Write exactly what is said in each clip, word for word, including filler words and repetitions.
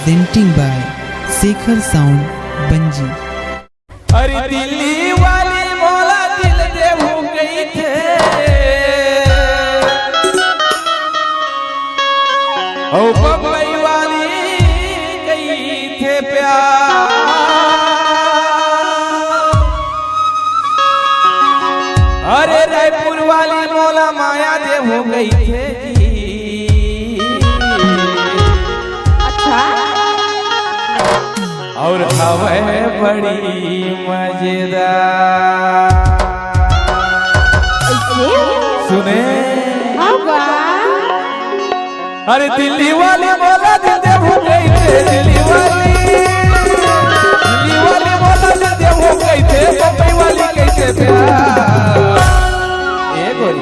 Presenting by Shekhar Sound Banji। अरे दिल्ली वाली मोला दिल देहू कहिथे, अउ बम्बई वाली कहिथे प्यार। अरे रायपुर वाली मोला माया देहू कहिथे जी। अच्छा। अउ हवय बड़ी मजेदार। ऐसे? सुने? हाँ, वाह। अरे दिल्ली वाली मोला दिल देहू कहिथे, दिल्ली वाली, दिल्ली वाली मोला दिल देहू कहिथे, बम्बई वाली कहिथे प्यार। ए गोरी।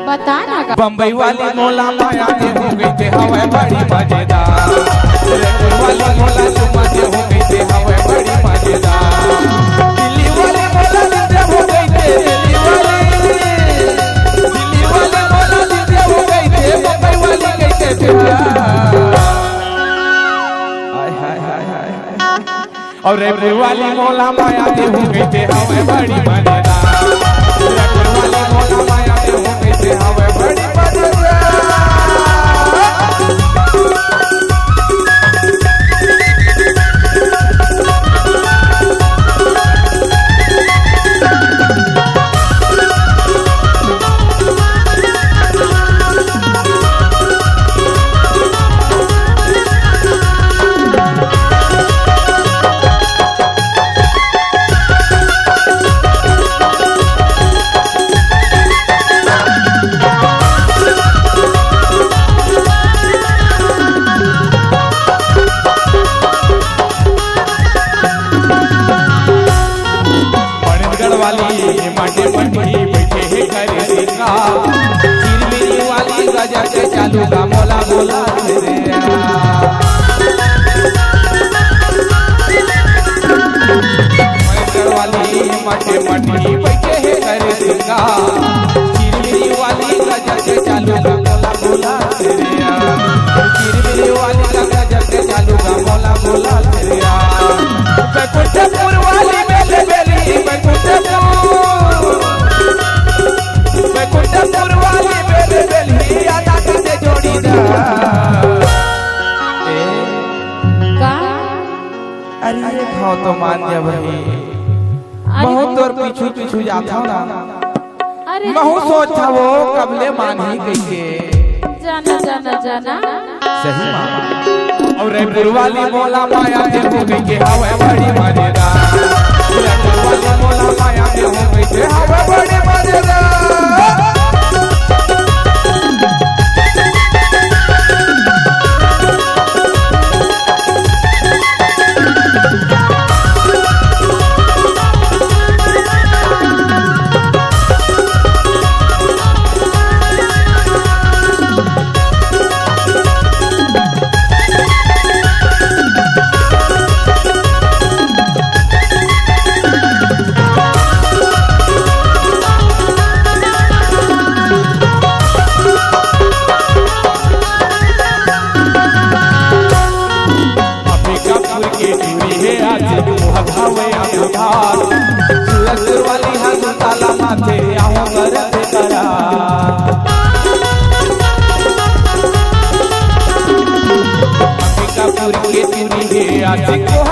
बता ना गा। बम्बई वाली मोला माया देहू कहिथे, हवय बड़ी मजेदार। रायपुर वाली मोला चुम्मा देहू कहिथे, हवय बड़ी मजेदार। दिल्ली वाली मोला दिल देहू कहिथे, दिल्ली वाली, दिल्ली वाली मोला दिल देहू कहिथे, बम्बई वाली कहिथे प्यार। हाय, हाय, हाय, हाय, हाय। अउ रायपुर वाली मोला माया देहू कहिथे, हवय बड़ी मजेदार। रायपुर वाली मोला माया देहू कहिथे, हवय बड़ी मजेदार। मणिगढ़ वाली माटी माटी बइठे हे करे सिंगार। चिरमिरी वाली गजब के चालू गा मोला बोला रे। मणिगढ़ वाली माटी माटी बइठे हे करे सिंगार। चिरमिरी वाली गजब के चालू गा मोला बोला रे। चिरमिरी वाली गजब के चालू गा मोला बोला रे। बैकुंठपुर वाली बेल बेली, बैकुंठपुर, बैकुंठपुर वाली बेल बेली, आदा कते जोड़ीदार। ए, का? अरे ये भाव तो मान जा भाई। अरे बहुत तोर पीछू पीछू जाथव ना। अरे महू सोचथव कब ले मानही कहिके। जाना, जाना, जाना। सही माँ। अउ रायपुर वाली मोला माया देहू कहिके हवय बड़ी मजेदार। रायपुर वाली मोला माया देहू कहिके हवय बड़ी मजेदार। अंबिकापुर के टूरी हे आज मोह भावे अंधार। सूरजपुर वाली हा ताला माथे आहो करत करा। अंबिकापुर के टूरी हे आज मोह